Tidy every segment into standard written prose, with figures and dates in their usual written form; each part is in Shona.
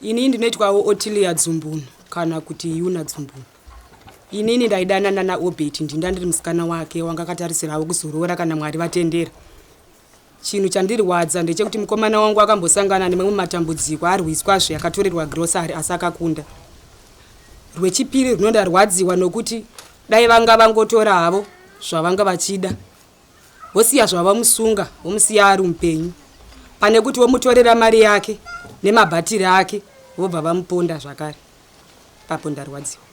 Ini ndinoitwawo Otilia Dzumbunu kana kuti Yuna Dzumbunu. Inini ndaidanana naObert ndinda ndiri musikana wake wanga akatarisirawo kuzoroora kana Mwari vatendera. Chinhu chandirwadza ndechekuti mukomana wangu akambosangana nemamwe matambudziko arwiswazve akatorerwa grocery asi akakunda. Rwechipiri runondarwadziwa nokuti dai vanga vangotora havo zvavanga vachida vosiya zvavamusunga vomusiya ari mupenyu pane kuti vomutorera mari yake nemabhatiri ake vobva vamuponda zvakare papo ndarwadziwa.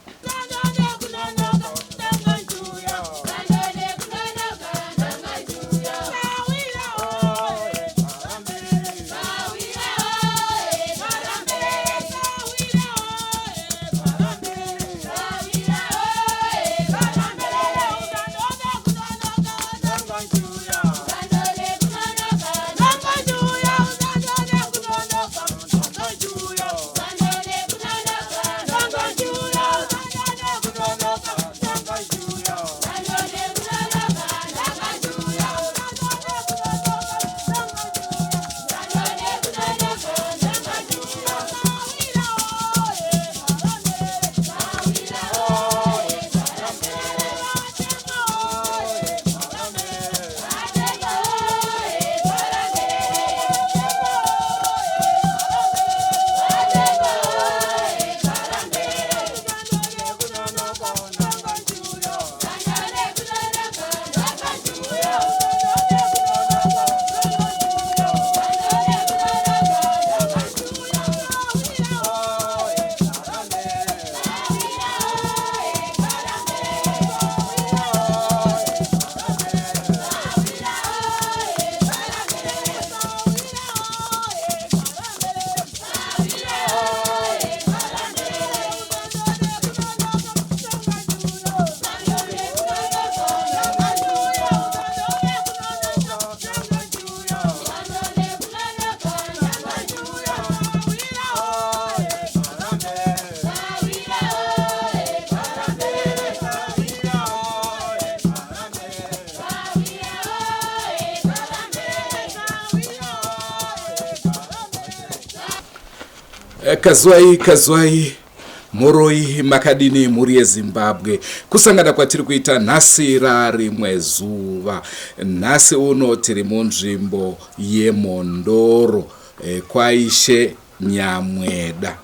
Kazwai kazwai mhoroi makadini mhuri yeZimbabwe. Kusangana kwatiri kuita nhasi rarimwe zuva. Nhasi uno tiri munzvimbo yeMhondoro kwaIshe Nyamweda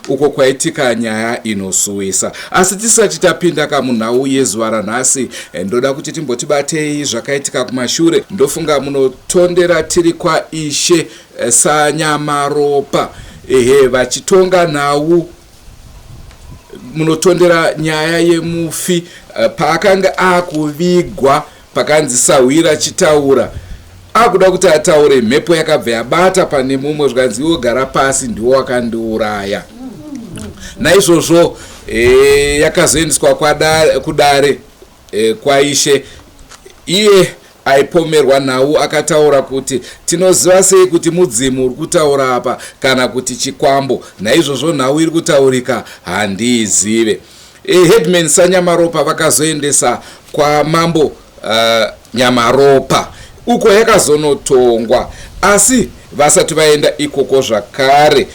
uko kwaitika nyaya inosuwisa. Asi tisati tapinda kamunhau yezuva ranhasi, ndoda kuti timbotibatei zvakaitika kumashure. Ndofunga munotondera tiri kwaIshe Sanyamaropa, ehe, vachitonga nhau. Munotondera nyaya yemufi paakanga akuvigwa, pakanzi sahwira chitaura, akuda kuti ataure, mhepo yakabva yabata pane mumwe, zvikanzi iwe gara pasi, ndiwo wakandiuraya. Naizvozvo yakazoendeswa kudare kwaIshe. Iye aipomerwa nhau akataura kuti tinoziva sei kuti mudzimu uri kutaura apa kana kuti chikwambo, naizvozvo nhau iri kutaurika handiizive. Headman Sanyamaropa vakazoendesa kwamambo Nyamaropa uko yakazonotongwa, asi vasati vaenda ikoko zvakare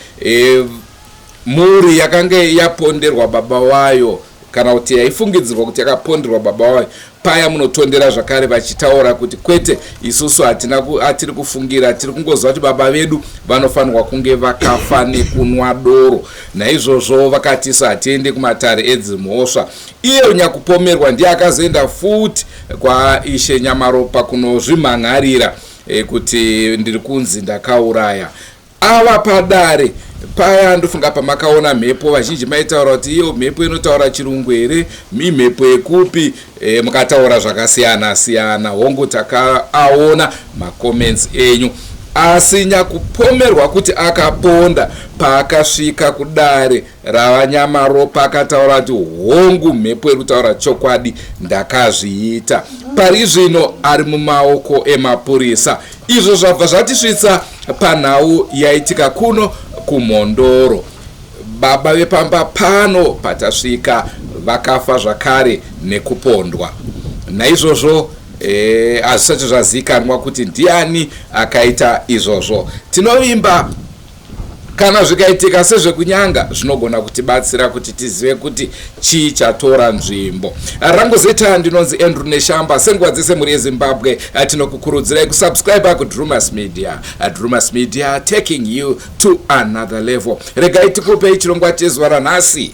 mhuri yakanga yaponderwa baba wayo, kana kuti yaifungidzirwa kuti yakaponderwa baba wayo, paya munotondera zvakare vachitaura kuti kwete, isusu hatina atiri kufungira, tiri kungoziva kuti baba vedu vanofanirwa kunge vakafa nekunwa doro. Naizvozvo vakatisa hatiende kumatare edzimhosva. Iye nyakupomerwa ndiye akazoenda futi kwaIshe Nyamaropa kunozvimhan'arira kuti ndiri kunzi ndakauraya. Ava padare paya, ndofunga pamakaona mhepo, vazhinji maitaura kuti iyo mhepo inotaura chirungu here, imhepo yekupi, mukataura zvakasiyana siyana. Hongu, takaaona macomments enyu, asi nyakupomerwa kuti akaponda paakasvika kudare raVaNyamaropa akataura kuti hongu, mhepo iri kutaura chokwadi, ndakazviita. Pari zvino ari mumaoko emapurisa. Izvo zvabva zvatisvitsa panhau yaitika kuno kuMhondoro. Baba vepamba pano patasvika vakafa zvakare nekupondwa. Naizvozvo hazvisati zvazikanwa kuti ndiani akaita izvozvo. Tinovimba Kana zvikaitika sezvekunyanga zvinogona kutibatsira kuti tizive kuti chii chatora nzvimbo. Rangu zita ndinonzi Andrew Neshamba. Senguva dzese mhuri yeZimbabwe tinokukurudzirai kusubscribe kuDrumas Media. Drumas Media taking you to another level. Regai tikupei chirongwa chezuva ranhasi.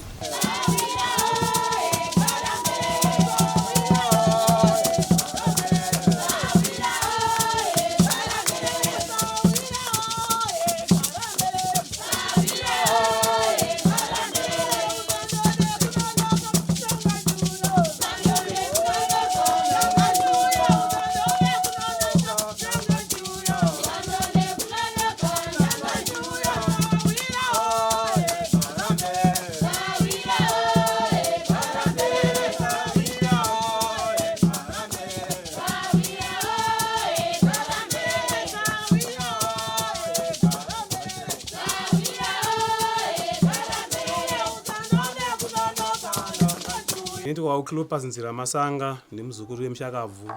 Ndinoitwa Clopas Nzira Masanga, ndimuzukuru wemushakabvu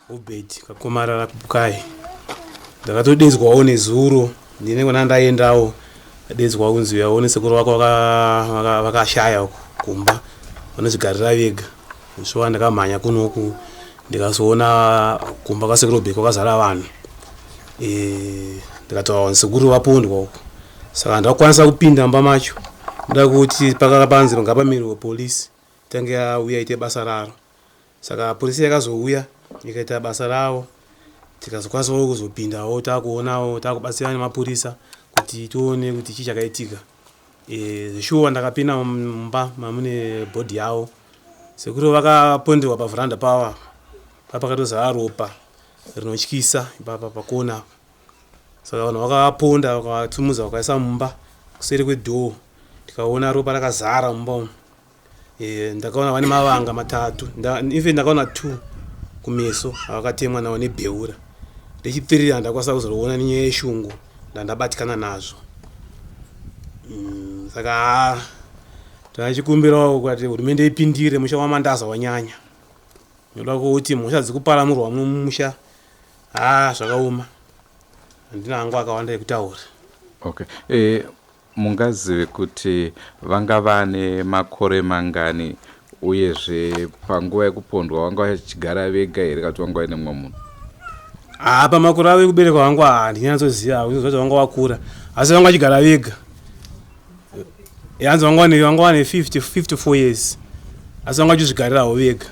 Obert Kakomarara Kupukai. Ndakatodedzwawo nezuro ndine kwana ndaendawo ndadedzwa kunzi uyaone sekuru vako vakashaya uko kumba vanozvigarira vega. Shuwa ndakamhanya kunoku ndikazoona kumba kwasekuru Obert kwakazara vanhu. E, ndikataura sekuru vapondwa uko saka ndakwanisa kupinda mumba macho ndoda kuti pakapanzi ngapamirwe polisi itange yauya ite basa raro. Saka polisi yakazouya ikaita basa ravo tikazokwanisawo kuzopindawo takuonawo takubatsira nemapurisa kuti tione kuti chii chakaitika. E, shuwa ndakapinda mumba mamune bhodhi yavo sekuru vakaponderwa pavhuranda pavo apa papakatozara ropa rinotyisa ipapa pakona apa. Saka vanhu vakaponda vakatumudza vakaisa mumba kuseri kwedhoo tikaona ropa rakazara mumba umu. E, ndakaona vane mavanga matatu even ndakaona 2 kumeso avakatemwa nawo nebheura. Rechipiri handakwanisa kuzoriona nenyaya yeshungu ndandabatikana nazvo. Saka tachikumbirawo kuti hurumende ipindire musha waMandaza wanyanya. Ndoda kuti mhosva dzikuparamurwa mumusha haa zvakaoma. Handina hangu akawanda ekutaura. Okay. E, mungazive kuti vanga vane makore mangani uyezve panguva yekupondwa vanga vachigara vega here kana kuti vanga vaine mumwe munhu? Haa pamakore avo ekuberekwa vangu handinyatsoziva kuti vanga vakura asi vanga vachigara vega. Hanzi vanga vane 54 years asi vanga vachizvigarirawo vega.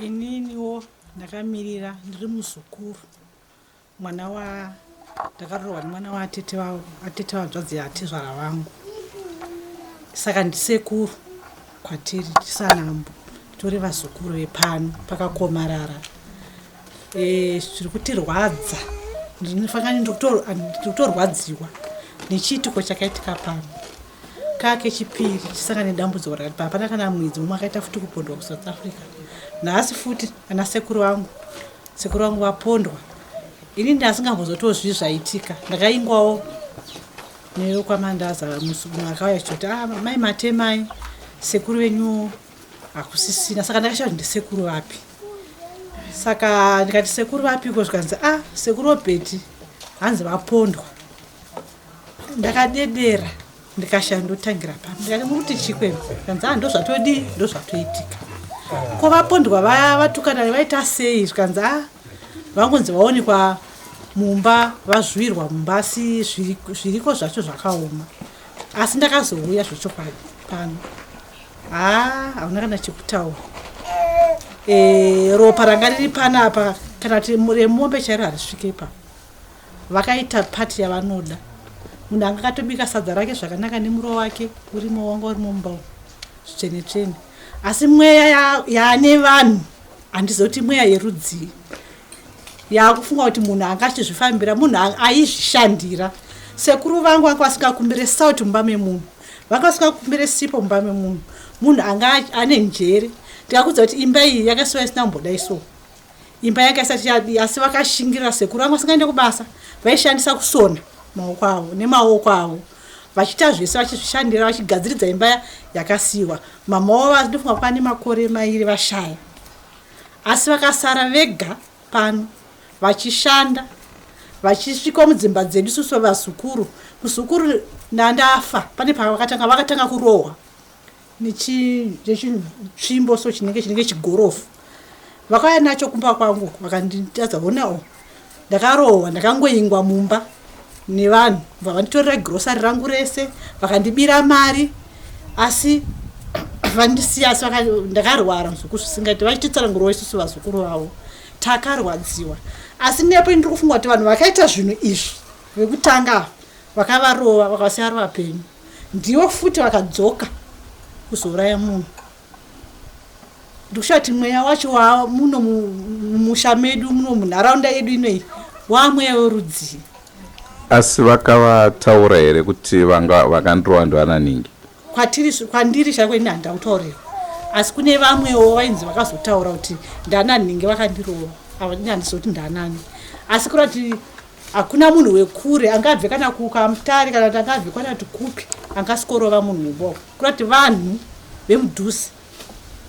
Ininiwo ndakamirira ndiri muzukuru mwana wa ndakaroorwa nemwana waatete vavo atete vanzvadzi yatezvara vangu saka ndisekuru kwatiri tisanambo titori vazukuru vepano pakakomarara e, zviri kutirwadza ndinofanira ndikutorwadziwa nechiitiko chakaitika pano kaa kechipiri tisangane nedambudziko rakati hapana kana mwedzi mumwe akaita futi kupondwa kuSouth Africa nhasi futi ana sekuru vangu sekuru vangu vapondwa ini ndasingambozotozvi zvaitika ndakaingwawo nekwaMandaza akauya achitoti ah, mai matemai sekuru venyu hakusisina saka ndakashaya kuti ndisekuru vapi saka ndikati sekuru vapiko zvikanzi a ah, sekuru Obeti hanzi vapondwa ndakadedera ndikashaya ndotangira pano ndikati muri kuti chikwenu zvikanzi a ah, ndozvatodii ndozvatoitika ko vapondwa vaya vatukana vaita sei zvikanzi a ah, vangonzi vaonekwa mumba vazvuirwa mumba asi zviriko zvacho zvakaoma asi ndakazouya zvechokwadi pano haa hauna kana chekutaura e, ropa ranga riri panapa kana kuti remombe chairo harisvike ipapo vakaita pati yavanoda munhu anga akatobika sadza rake zvakanaka nemuro wake urimo wanga urimo mumba umu zvitsvene tsvene asi mweya yaane vanhu handizoti mweya yerudzii yakufunga kuti munhu anga achizvifambira munhu aizvishandira sekuru vangu vanga vasingakumbire sauti mumba memunhu vanga vasingakumbire sipo mumba memunhu munhu anga ane njere ndikakudza kuti imba iyi yakasiwa isina kumbodai so imba yanga isati yadii asi vakashingirira sekuru vanga vasingaende kubasa vaishandisa kusona maoko avo nemaoko avo vachiita zvese vachizvishandira vachigadziridza imba yakasiyiwa mama wavo ndofunga pane makore mairi vashaya asi vakasara vega pano vachishanda vachisvika mudzimba dzedu isusu vazukuru Muzukuru ndandafa pane pavakatanga vakatanga kurohwa nechitsvimbo so chinenge chinenge chigorofu vakauya nacho kumba kwangu vakanditadza onawo ndakarohwa ndakangoingwa mumba nevanhu vakanditorera girosari rangu rese vakandibira mari asi vandisiya asi ndakarwara muzukuru zvisingaiti vachititsanangurawo isusu vazukuru vavo takarwadziwa asi nepo ndiri kufunga kuti vanhu vakaita zvinhu izvi vekutanga vakavarova vakavasiya vari vapenyu ndivo futi vakadzoka kuzouraya munhu ndikushaya kuti mweya wacho wa muno mumusha medu muno munharaunda yedu inoyi wamweya werudzii asi vakavataura here kuti vanga vakandirova ndivananingi kwatiri kwandiri chaiko ini handina kutaurirwa asi kune vamwewo vainzi vakazotaura kuti ndananhingi vakandirova ava ini handizivi kuti ndanani asi kureva kuti Hakuna munhu wekure angabve kana kukamutare kana kuti angabve kwana kuti kupi angasikorova munhu muboko kureva kuti vanhu vemudhuze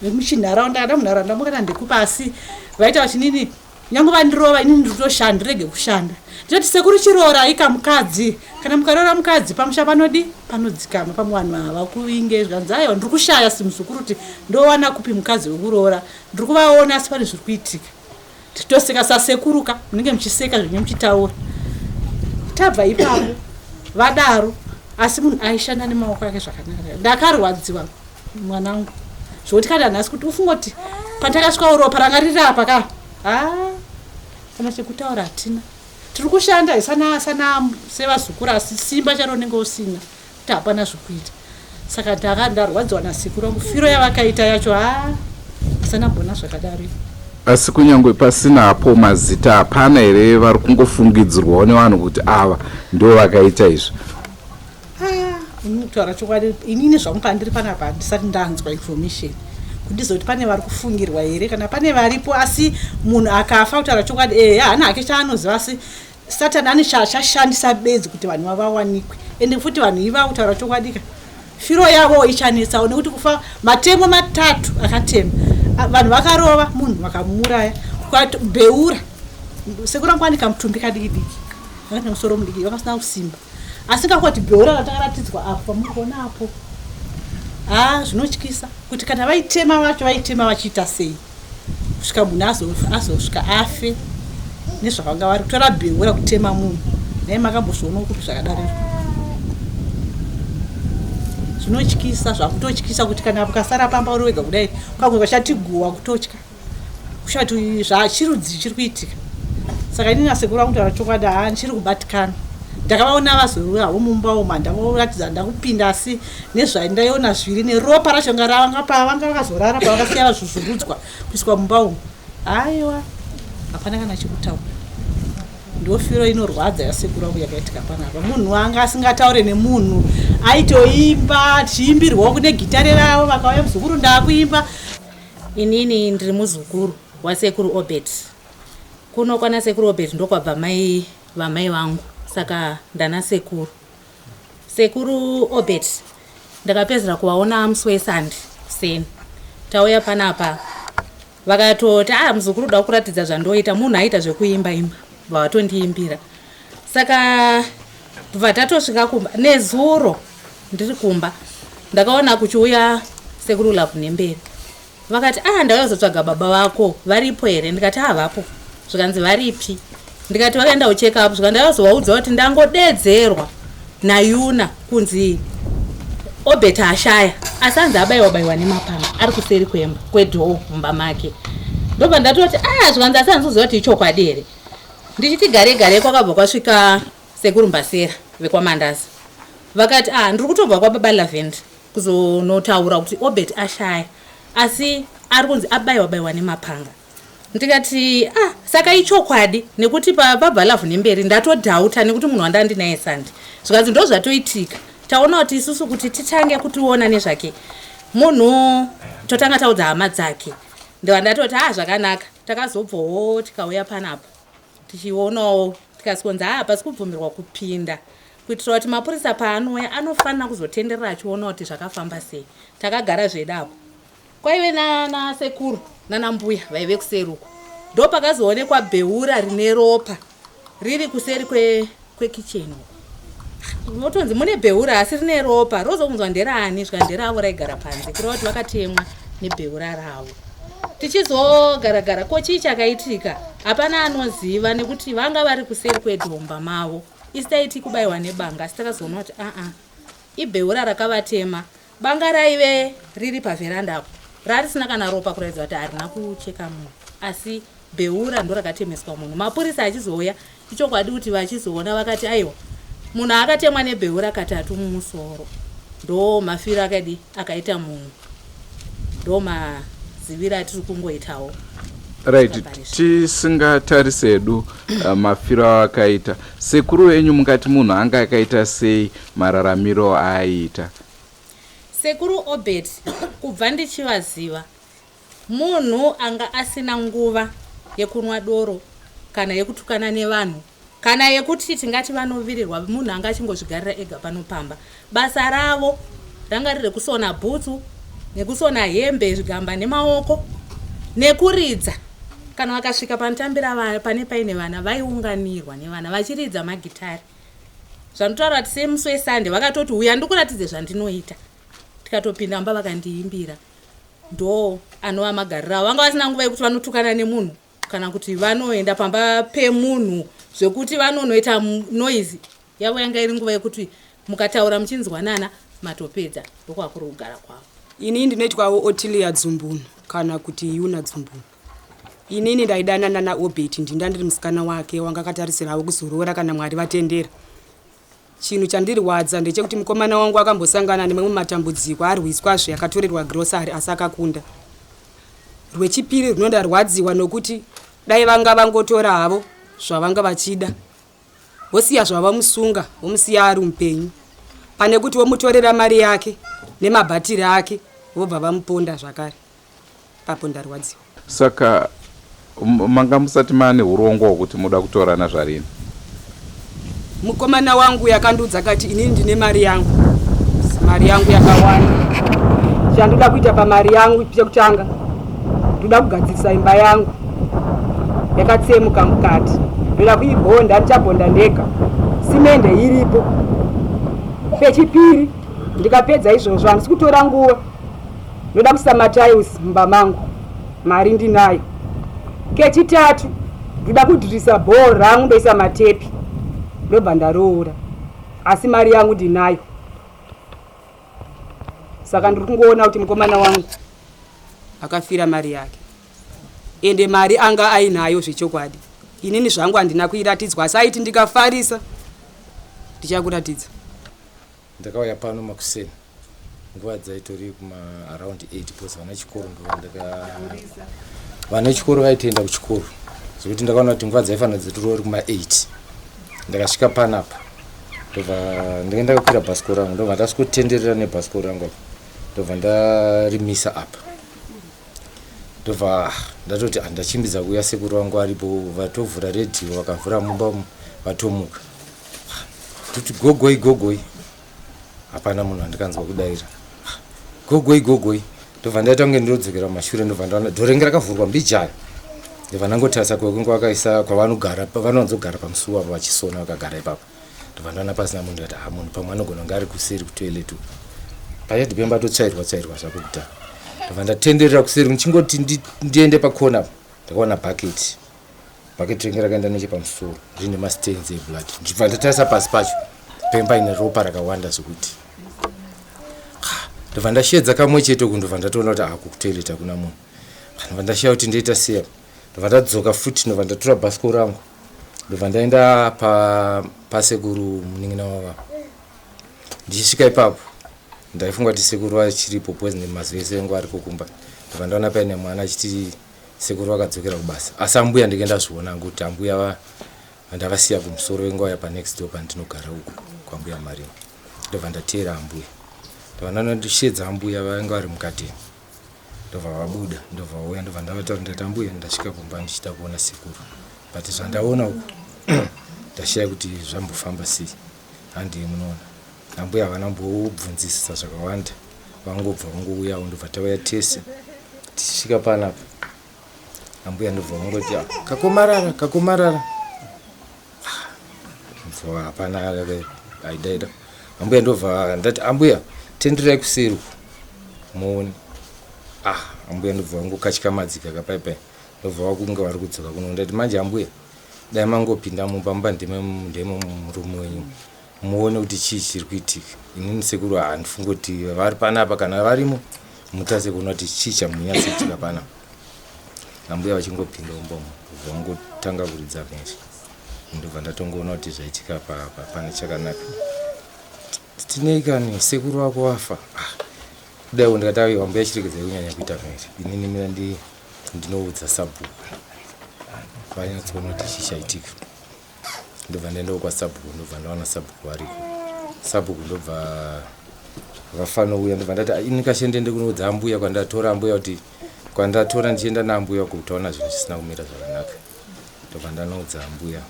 vemuchinharaunda kana munharaunda mo kana ndekupi asi vaita vachinini nyange vandirova inini ndiri kutoshanda ndirege kushanda ndinoti sekuru chiroorai kamukadzi kana mukaroora mukadzi pamusha panodi panodzikama pamwe vanhu havakuvinge zvikanzi aiwa ndiri kushaya simuzukuru kuti ndowana kupi mukadzi wekuroora ndiri kuvaona asi pane zviri kuitika Titoseka sasekuru ka munenge muchiseka zvenyu muchitaura. Tabva ipapo vadaro asi munhu aishanda nemaoko ake zvakanaka. Ndakarwadziwa mwanangu zvokuti kana nhasi kuti ufungoti pandakasvika ropa ranga riri apa ka ha kana chekutaura hatina tiri kushanda sana sana sevazukuru asi simba charo unenge usina kuti hapana zvekuita saka ndaka ndarwadziwa nasekuru vangu firo yavakaita yacho ha asana mbona zvakadaro asi kunyange pasina hapo mazita hapana here vari kungofungidzirwawo nevanhu kuti ava ndo vakaita izvi kutaura chokwadi inini zvangu pandiri panapa handisati ndanzwa information kundizoti pane vari kufungirwa here kana pane varipo asi munhu akafa kutaura chokwadi ehe haana hake chaanoziva asi Satani ane chaachashandisa bedzi kuti vanhu vavawanikwe ende futi vanhu ivavo kutaura chokwadika firo yavo ichanetsawo nekuti kufa matemo matatu akatema vanhu vakarova munhu vakamuuraya beura sekuru angu ane kamutumbi kadiki diki akati musoro mudiki vakasina kusimba asi ngakoti beura ratakaratidzwa apo pamuri kuona apo haa zvinotyisa kuti kana vaitema vacho vaitema vachiita sei kusvika munhu azosvika afe nezvavanga vari kutora bheura kutema munhu naye makambozvionawo kupi zvakadaro izvo zvinotyisa zvakutotyisa kuti kana ukasara pamba uri wega kudai ukange vachatiguwa kutotya kushati zvachirudzi chiri kuitika saka ini nasekuru vangu taura chokwadi haa ndichiri kubatikana ndakavaona vazouyawo mumba umu handavaratidza ndakupinda asi nezvandaiona zviri neropa racho nga ravanga pavanga vakazorara pavakasiya vazvuzvurudzwa kuiswa mumba umu aiwa hapana kana chekutaura ndofiro inorwadza yasekuru vangu yakaitika panapa munhu anga asingataure nemunhu aitoimba tichiimbirwawo kune gitare ravo vakauya muzukuru ndakuimba inini ndiri muzukuru wasekuru obert kuno kwana sekuru obert ndokwabva mai vamai vangu saka ndana sekuru Sekuru Obert ndakapedzera kuvaona musi weSunday kuseni tauya panapa vakatoti ah muzukuru uda kuratidza zvandoita munhu aita zvekuimba imba vatondiimbira saka bva tatosvika kumba nezuro ndiri kumba ndakaona kuchiuya sekuru love nemberi Vakati ah ndauya kuzotsvaga baba vako varipo here ndikati havapo ah, zvikanzi varipi ndikati vakaenda kucheck up zvikanzi ndakazovaudza kuti ndangodeedzerwa nayuna kunzi obet ashaya asi anzi abaiwa baiwa nemapanga ari kuseri kwemba kwedhoo mumba make ndobva ndatoti ah zvikanzi asi hanzi kuziva kuti ichokwadi here ndichiti gare gare kwakabva kwasvika sekuru mbasera vekwamandazi vakati ah ndiri kutobva kwababa lavend kuzonotaura kuti obert ashaya asi ari kunzi abaiwa baiwa nemapanga ndikati ah saka ichokwadi nekuti pabva lavhu nemberi ndatodhauta nekuti munhu wandandinaye sandi zvikanzi ndo zvatoitika taona kuti isusu kuti titange kutiona nezvake munhu totanga taudza hama dzake ndova ndatoti ah zvakanaka takazobvawo tikauya panapa tichionawo tikasonzi haa pasi kubvumirwa kupinda kuitira kuti mapurisa paanouya anofanira kuzotenderera achiona kuti zvakafamba sei takagara zvedu apo kwaive nasekuru nanambuya vaive kuseri uko ndo pakazoonekwa bheura rine ropa riri kuseri kwekicheni uko. Votonzi mune bheura asi rine ropa, rozobvunzwa nderani, zvika nderavo raigara panze, kureva kuti vakatemwa nebheura ravo. Tichizogaragara ko chii chakaitika hapana anoziva nekuti vanga vari kuseri kwedhomba mavo. Isi taiti kubaiwa nebanga asi takazoona kuti aa ibheura rakavatema. Banga raive riri pavheranda apo rarisina kana ropa kuratidza kuti harina kucheka munhu asi bheura ndorakatemeswa munhu. Mapurisa achizouya ichokwadi kuti vachizoona vakati aiwa munhu akatemwa nebheura katatu mumusoro ndo mafiro akadi akaita munhu ndo maziviro atiri kungoitawo. Right, tisingatarise hedu mafiro awakaita sekuru venyu mungati munhu anga akaita sei mararamiro aaiita? Sekuru Obert kubva ndichivaziva munhu anga asina nguva yekunwa doro kana yekutukana nevanhu kana yekuti tingati vanovirirwa munhu anga achingozvigarira ega pano pamba. Basa ravo ranga riri rekusona bhutsu nekusona hembe zvigamba nemaoko nekuridza. Kana vakasvika panotambira pane paine vana vaiunganirwa nevana vachiridza magitari. Zvanotaura kuti semusi weSunday vakatoti huya ndikuratidze zvandinoita. Tikatopinda mumba vakandiimbira. Ndo anova magariro avo. Vanga vasina nguva yekuti vanotukana nemunhu kana kuti vanoenda pamba pemunhu zvekuti vanonoita noise yavo yanga iri nguva yekuti mukataura muchinzwanana matopedza ndokwakuri kugara kwavo. Ini ndinoitwawo Otilia Dzumbunu kana kuti Yuna Dzumbunu. Inini ndaidanana naObert ndinda ndiri musikana wake wanga akatarisirawo kuzoroora kana Mwari vatendera. Chinhu chandirwadza ndechekuti mukomana wangu akambosangana nemamwe matambudziko arwiswazve akatorerwa grocery asi akakunda. Rwechipiri rwunondarwadziwa nokuti dai vanga vangotora havo zvavanga vachida vosiya zvavamusunga vomusiya ari mupenyu pane kuti vomutorera mari yake nemabhatiri ake vobva vamuponda zvakare. Ipapo ndarwadziwa. Saka manga musati maane hurongwa hwekuti muda kutorana zvarini? Mukomana wangu yakandiudza kati inini ndine mari yangu, mari yangu yakawanda. Chandoda kuita pamari yangu chekutanga ndoda kugadzirisa imba yangu yakatsemuka mukati, ndoda kuibhonda, ndichabhonda ndega, simende iripo. Pechipiri ndikapedza izvozvo handisi kutora nguva Ndoda kuisa matiles mumba mangu, mari ndinayo. Kechitatu ndoda kudhirisa bhoo rangu ndoisa matepi ndobva ndaroora, asi mari yangu ndinayo. Saka ndiri kungoona kuti mukomana wangu akafira mari yake, ende mari anga ainayo zvechokwadi. Inini zvangu handina kuiratidzwa, asi aiti ndikafarisa ndichakuratidza. Ndakauya pano makuseni nguva dzaitori kuma around 8 because vana chikoro ndovandaka vana chikoro vaitoenda kuchikoro zvekuti ndakaona kuti nguva dzaifanira dzitori kuma 8 ndakasvika panapa ndobva ndenge ndakakwira bhasikoro rangu ndobva ndasvikotenderera nebhasikoro rangu apa ndobva ndarimisa apa ndobva ah, ndatoti ah, ndachimbidza kuuya sekuru vangu varipo vatovhura redhiyo vakavhura mumba vatomuka ah, toti gogoi gogoi hapana munhu andikanzwa kudaira gogoi gogoi ndobva ndaita kunge ndinodzokera mumashure ndobva ndaona dhorenge rakavhurwa mbijana ndobva ndangotarisa kwakunge vakaisa kwavanogara vanowanzogara pamusuwo apo vachisona vakagara ipapo ndobva ndaona pasina munhu ndikati ah munhu pamwe anogona kunge ari kuseri kutoilet uku payadhi pemba totsvairwa tsvairwa zvako kudhara ndobva ndatenderera kuseri ndichingoti ndiende pakona ndakaona bhaketi Bucket ringe rakaenda nechepamusoro riine mastains eblood ndichibva ndatarisa pasi pacho pemba ine ropa rakawanda zvekuti ndobva ndasheedza kamwe chete uku ndobva ndatoona kuti aku kutoilet hakuna munhu ndobva ndashaya kuti ndoita sei ndobva ndadzoka futi ndobva ndatora bhasikoro rangu ndobva ndaenda pa pasekuru munin'ina wavo ndichisvika ipapo ndaifunga kuti sekuru vachiripo because mazuva ese engu ariko kumba ndobva ndaona paine mwana achiti Sekuru vakadzokera kubasa asi ambuya ndenge ndazviona hangu kuti ambuya va ndavasiya kumusoro venge vauya panext door pandinogara uku kwambuya Marina ndobva ndateera ambuya ndobva ndanondisheedza ambuya vainge vari mukadheni ndobva vabuda ndobva vauya ndobva ndavataura ndati ambuya ndasvika kumba ndichida kuona sekuru but zvandaona uku ndashaya kuti zvambofamba sei handii munoona ambuya havana kumbobvunzisisa zvakawanda vangobva vangouyawo ndobva tauya tese tichisvika panapa ambuya ndobva vangoti ah, kakomarara kakomarara ah, hapana Aidaida ambuya ndobva ndati ambuya tenderai kuseri uku muone. Ah ambuya ndobva vangokatyamadzika kapaipai ndobva vakunge vari kudzoka kuno. Ndati manje ambuya dai mangopinda mumba mumba ndeme ndeme murume wenyu muone kuti chii chiri kuitika. Inini sekuru handifungi kuti vari panapa kana varimo mutase kuona kuti chii chamunyatsoitika panapa. Ambuya vachingopinda mumba umu vangotanga kuridza mhesha ndobva ndatongoona kuti zvaitika pane chakanaka. Tinei kani sekuru vako vafa. Ah, kudaiwo ndikati aiwa ambuya chiregedzai kunyanya kuita mhesha inini mina ndinoudza sabhuku vanyatsoona kuti chii chaitika. Ndobva ndaendawo kwasabhuku ndobva ndawana sabhuku variko. Sabhuku ndobva vafanouya ndobva ndati ah, ini kashe ndiende kunoudza ambuya kwandatora ambuya kuti kwandatora ndichienda naambuya uko kutaona zvinhu zvisina kumira zvakanaka. Ndobva ndanoudza ambuya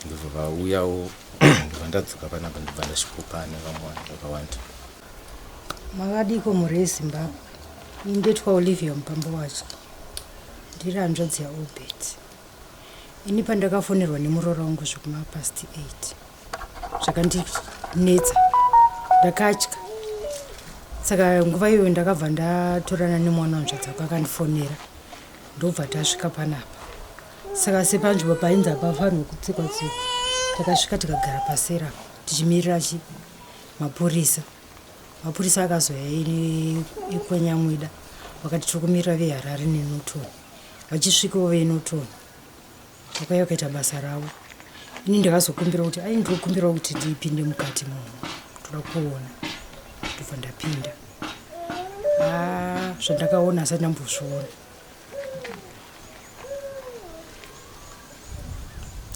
ndobva vauyawo ndobva ndadzoka panapa ndobva ndasviko pane vamwe vanhu vakawanda. Makadiko mhuri yeZimbabwe. Ini ndoitwa Olivia Mupambo wacho. Ndiri hanzvadzi yaObert. Ini pandakafonerwa nemuroora wangu zvekuma past 8 zvakandinetsa ndakatya. Saka nguva iyoyo ndakabva ndatorana nemwana wanzvadzi wake akandifonera ndobva tasvika panapa. Saka sepanzvimbo painzi hapafanirwe kutsikwa tsikwa takasvika tikagara pasera tichimirira chi mapurisa. Mapurisa akazouya ekwanyamwida vakati tiri kumirira veHarare neNorton. Vachisvikawo veNorton vakauya vakaita basa ravo. Ini ndakazokumbira kuti ai ndinokumbirawo kuti ndipinde mukati muno toda kuona ndobva ndapinda. Ah, zvandakaona asati ndambozviona.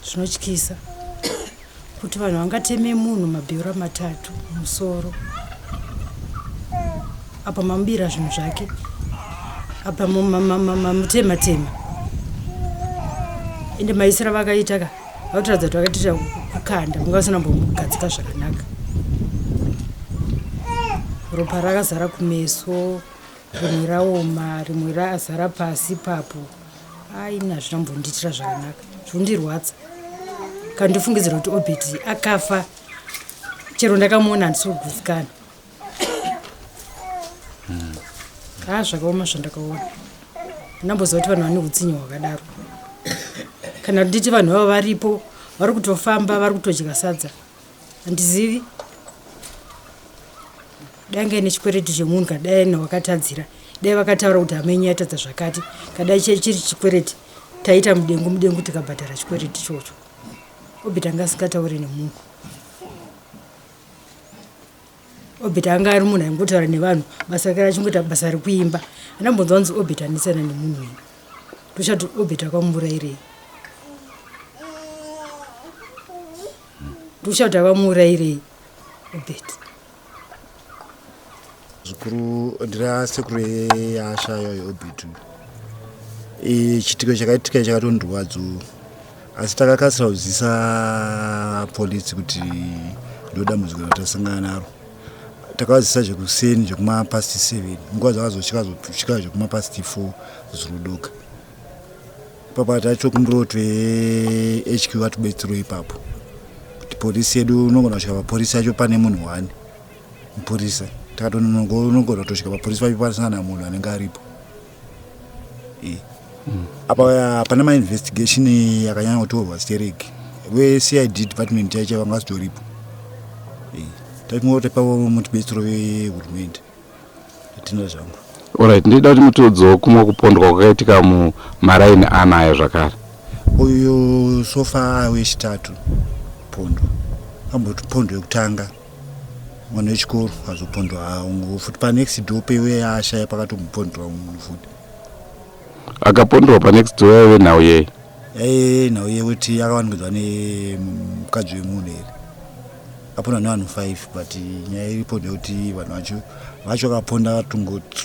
Zvinotyisa kuti vanhu vangateme munhu mabhero matatu musoro apa mamubira zvinhu zvake apa mamutema tema ende maisira vakaita ka vakutoratidza kuti vakatoita kukanda vanga vasina mbomugadzika zvakanaka. Ropa rakazara kumeso rimwe raoma rimwe razara pasi ipapo. Aini hazvina kumbondiitira zvakanaka zvinondirwadza kana ndofungidzira kuti Obert akafa chero ndakamuona handisi kugutsikana. Haa zvakaoma zvandakaona. Ndamboziva kuti vanhu vane utsinye hwakadaro. Kana nditi vanhu vavo varipo vari kutofamba vari kutodya sadza handizivi. Dai anga ine chikwereti chemunhu kana dai aine wakatadzira dai vakataura kuti hama yenyu yatadza zvakati kadai chiri chikwereti taita mudengu mudengu tikabhadhara chikwereti ichocho. Obert anga asingatauri nemunhu. Obert anga ari munhu aingotaura nevanhu basa rake rachingoita basa rekuimba. Andambonzwa kunzi Obert anetsana nemunhu ini. Ndochati Obert akamuurairei. Ndochati akamuurairei Obert. Zvikuru ndira sekuru yashaya yeObert. Chitiko chakaitika chakatondirwadza asi takakasira kuzivisa polisi kuti ndo dambudziko ratasangana naro. Takavazivisa zvekuseni zvekuma past 7 nguva dzakazosvika zvosvika zvekuma past 4 zurudoka. Ipapo taitokumbira kuti veHQ vatibetsere ipapo kuti polisi yedu unogona kusvika papolisi yacho pane munhu one mupurisa takati unogona kutosvika papolisi pacho pasina kana munhu anenge aripo. Apa hapana mainvestigation yakanyanya kutorwa stereki veCID department chaicho vanga vasitoripo. Taingoti pavo mutibetsero vehurumende hatina zvangu. Alright, ndinoda kuti mutiudzewo kumwe kupondwa kwakaitika mumaraini anayo zvakare. Uyu sofa wechitatu pondwa amboti pondo yekutanga mwana wechikoro azopondwa futi panext door peiwe ashaya pakatombopondwa munhu futi. Akapondwa panext door yaive nhau yei? Yaive nhau yekuti akawanikidzwa nemukadzi wemunhu here. Akapondwa nevanhu 5 but nyaya iripo ndeyekuti vanhu vacho vacho vakaponda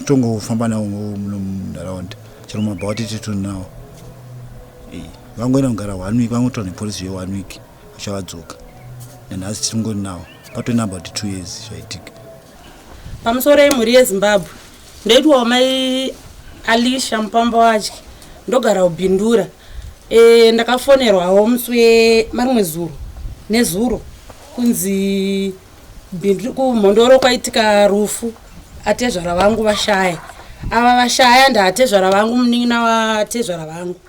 tongofamba navo muno munharaunda chero mabhawa tete tinawo. Vangoenda kugara one week vangotora nepolisi zve one week vachavadzoka nanhasi tiringori navo patove about 2 years zvaitika. Pamusoro yemhuri yeZimbabwe ndoitwawo mai Alisha Mupambo watye ndogara kuBindura. Ndakafonerwawo musi wemarimwe zuro nezuro kunzi bindu kumhondoro kwaitika rufu atezvara vangu vashaya ava vashaya ndaatezvara vangu munin'ina waatezvara vangu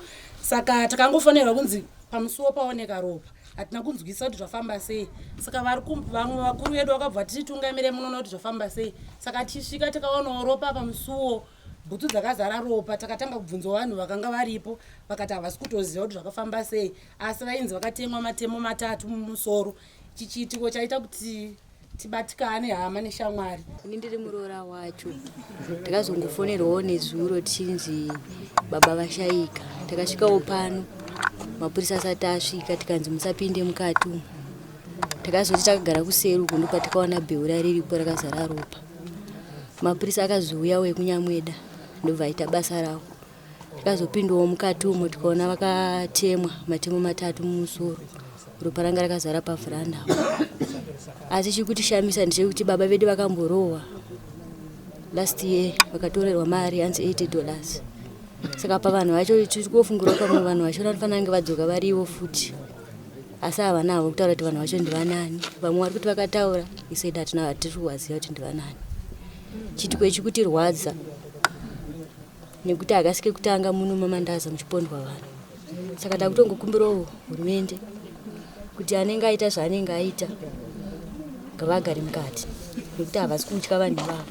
saka takangofonerwa kunzi pamusuwo paoneka ropa hatina kunzwisa kuti zvafamba sei saka vari vamwe vakuru vedu vakabva tichitungamire munoona kuti zvafamba sei saka tichisvika tikaonawo ropa pamusuwo bhutsu dzakazara ropa takatanga kubvunzwa vanhu vakanga varipo vakati havasi kutoziva kuti zvakafamba sei asi vainzi vakatemwa matemo matatu mumusoro chichiitiko chaita kuti tibatikane hama neshamwari. Ini ndiri muroora wacho takazongofonerwawo nezuro tichinzi baba vashaika takasvikawo pano mapurisa asati asvika tikanzi musapinde mukati umu takazoti takagara kuseri uku ndopatikaona bheura riripo rakazara ropa mapurisa akazouyawo ekunyamweda ndobva aita basa ravo Takazopindawo mukati umo tikaona vakatemwa matemo matatu mumusoro ropa ranga rakazara pavhuranda asi chikutishamisa ndechekuti baba vedu vakamborohwa last year vakatorerwa mari hanzi 80 dollars saka pavanhu vacho tiri kuofungirwa pamwe vanhu vacho vanofanira kunge vadzoka varivo futi asi havana havo kutaura kuti vanhu vacho ndivanani vamwe vari kuti vakataura isaid hatina hatiri kuvaziva kuti ndivanani chitiko ichi kutirwadza nekuti hakasi kekutanga muno mamandaza muchipondwa vanhu saka takutongokumbirawo hurumende kuti anenge aita zvaanenge aita ngavagare mukati nekuti havasi kutya vanhu ivavo.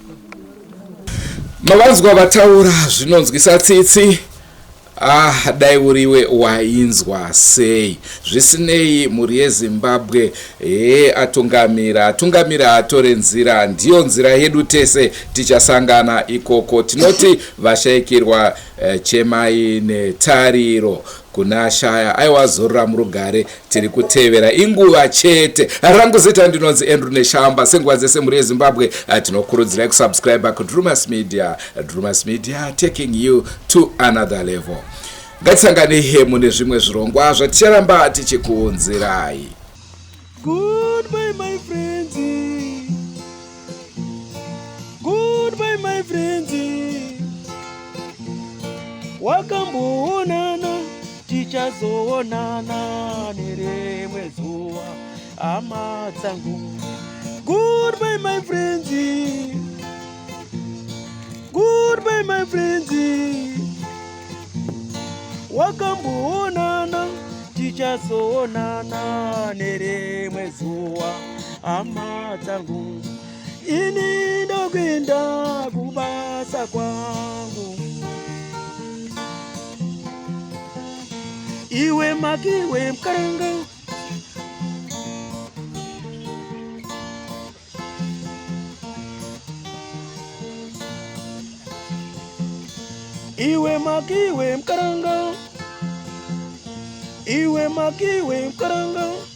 Mavanzwa vataura zvinonzwisa tsitsi. Ah, dai uriwe wainzwa sei. Zvisinei mhuri yeZimbabwe hee atungamira atungamira atore nzira ndiyo nzira yedu tese tichasangana ikoko. Tinoti vashaikirwa eh, chemai netariro kuna shaya aiwa zorora murugare tiri kutevera inguva chete rangu zita ndinonzi andrew neshamba senguva dzese mhuri yezimbabwe eh, tinokurudzirai kusubscribe kudrumas media drumas media taking you to another level ngatisanganei mune zvimwe zvirongwa zvaticharamba tichikuunzirai Goodbye my friends. Goodbye my friends. Wakamboonana tichazoonana nerimwe zuva hama dzangu. Goodbye my friends. Goodbye my friends. Wakamboonana tichazoonana nerimwe zuva hama dzangu. Ini ndokuenda kubasa kwangu. Iwe makiwe mkaranga Iwe makiwe mkaranga Iwe makiwe mkaranga.